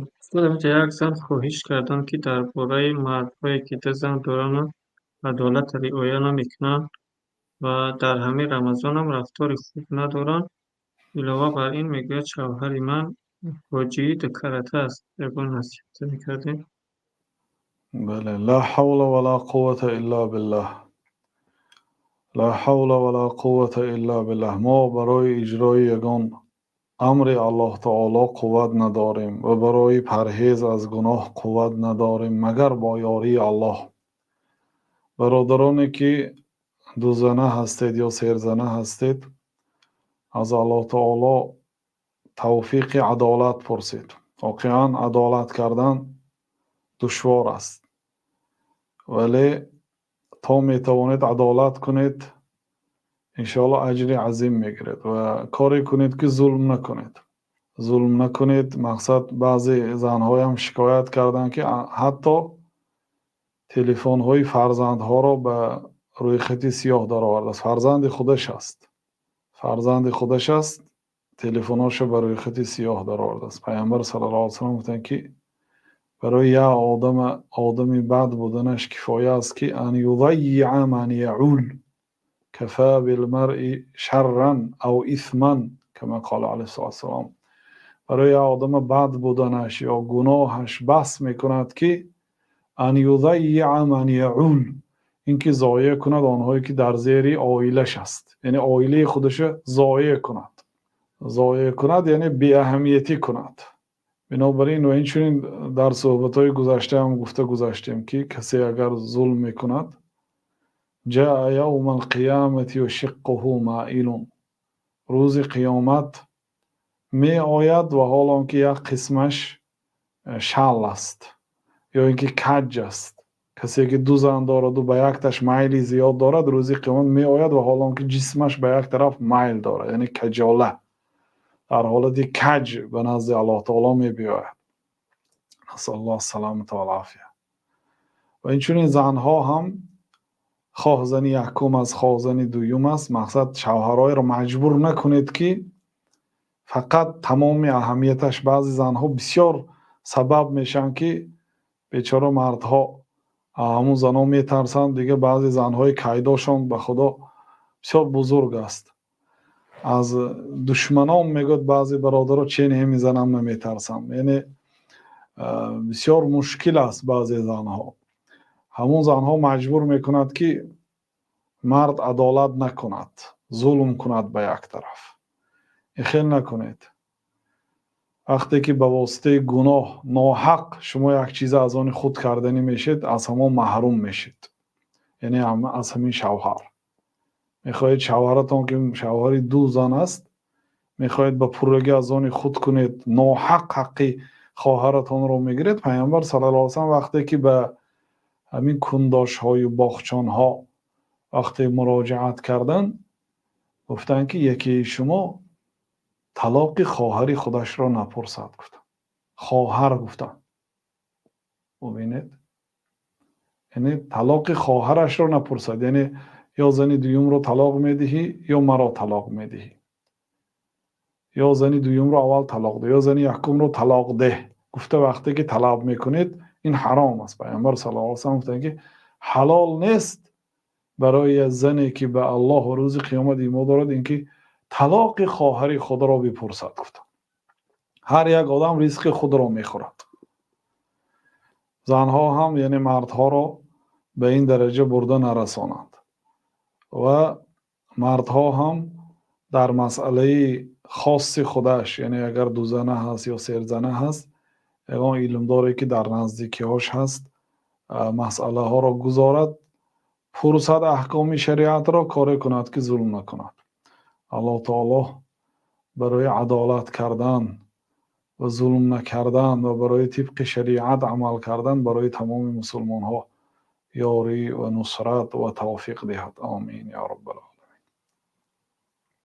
Устод, ҳаминҷа як зан хоҳиш карданд, ки дар бораи мардҳое, ки ду зан дорану адолатро риоя намекунанд ва дар ҳамин Рамазонам рафтори хуб надоранд. Илова бар ин, мегӯяд, шавҳари ман ҳоҷии дукарата аст. Ягон насиҳате мекардем? Бале, ла ҳавла ва ла қуввата илла биллаҳ. Ла ҳавла ва ла қуввата илла биллаҳ. Мо барои иҷрои ягон амри Аллоҳ таоло қувват надорем ва барои парҳез аз гуноҳ қувват надорем, магар бо ёрии Аллоҳ. Бародароне ки дузана ҳастед ё серзана ҳастед, аз Аллоҳ таоло тавфиқи адолат пурсед. Воқеан, адолат кардан душвор аст, вале то метавонед, адолат кунед, иншоалло, аҷри азим мегиред ва коре кунед, ки зулм накунед. Зулм накунед. Мақсад, баъзе занҳоям шикоят карданд, ки ҳатто телефонҳои фарзандҳоро ба рӯйхати сиёҳ даровардааст. Фарзанди худаш аст, фарзанди худаш аст, телефонҳошо ба рӯйхати сиёҳ даровардааст. Пайғамбар саллаллоҳу алайҳи васаллам гуфтанд, ки барои як одама одами бад буданаш кифоя аст, ки أن يضيع من يعول. كفى بالمرء شرا أو إثما، كما قال عليه الصلاة والسلام. Барои як одама бад буданаш ё гуноҳаш бас мекунад, ки أن يضيع من يعول, ин ки зоеъ кунад онҳое ки дар зери оилаш аст, яъне оилаи худаша зоеъ кунад. Зоеъ кунад, яъне беаҳамиятӣ кунад. Бинобар ин ва инчунин дар суҳбатҳои гузаштаам гуфта гузаштем, ки касе агар зулм мекунад, جاء يوم القيامة وشقه مائل. Рӯзи қиёмат меояд ва ҳол он ки як қисмаш шал аст ё ин ки каҷ аст. Касе ки ду зан дораду ба якташ майли зиёд дорад, рӯзи қиёмат меояд ва ҳол он ки ҷисмаш ба як тараф майл дорад, яъне каҷола, дар ҳолати каҷ ба назди Аллоҳ таоло мебиёяд. نسأل الله السلامة والعافية. Ва инчунин занҳо ҳам, хоҳ зани якум аст, хоҳ зани дуюм аст, мақсад, шавҳарҳоеро маҷбур накунед, ки фақат тамоми аҳамияташ. Баъзе занҳо бисёр сабаб мешаванд, ки бечора мардҳо ҳамун занҳо метарсанд. Дигар баъзе занҳои кайдошон, ба Худо, бисёр бузург аст. Аз душманон, мегӯяд, баъзе бародаро чене мезанам, наметарсам. Яъне бисёр мушкил аст. Баъзе занҳо, ҳамун занҳо маҷбур мекунад, ки мард адолат накунад, зулм кунад ба як тараф. Ин хел накунед. Вақте ки ба воситаи гуноҳ ноҳақ шумо як чиза аз они худ карданӣ мешед, аз ҳамон маҳрум мешед, яъне аз ҳамин шавҳар. Мехоҳед шавҳаратон, ки шавҳари ду зан аст, мехоҳед ба пуррагӣ аз они худ кунед, ноҳақ ҳаққи хоҳаратонро мегиред. Пайғамбар саллаллоҳу алайҳи васаллам вақте ки ба ҳамин кундошҳою боғчонҳо вақте муроҷиат карданд, гуфтанд, ки якеи шумо талоқи хоҳари худашро напурсад, гуфтанд. Хоҳар, гуфтанд, бубинед, яъне талоқи хоҳарашро напурсад, яъне ё зани дуюмро талоқ медиҳӣ, ё маро талоқ медиҳӣ, ё зани дуюмро аввал талоқ деҳ, ё зани якумро талоқ деҳ гуфта, вақте ки талаб мекунед, ин ҳаром аст. Пайғамбар саллаллоҳу алайҳи васаллам гуфтанд, ки ҳалол нест барои зане, ки ба Аллоҳ ва рӯзи қиёмат имон дорад, ин ки талоқи хоҳари худро бипурсад, гуфтанд. Ҳар як одам ризқи худро мехӯрад. Занҳо ҳам, яъне, мардҳоро ба ин дараҷа бурда нарасонанд ва мардҳо ҳам дар масъалаи хоси худаш, яъне агар дузана ҳаст ё серзана ҳаст, ягон илмдоре ки дар наздикиҳош ҳаст, масъалаҳоро гузорад, пурсад аҳкоми шариатро, коре кунад, ки зулм накунад. Аллоҳ таоло барои адолат кардан ва зулм накардан ва барои тибқи шариат амал кардан барои тамоми мусулмонҳо ёрӣ ва нусрат ва тавфиқ диҳад. Омин ё раббал.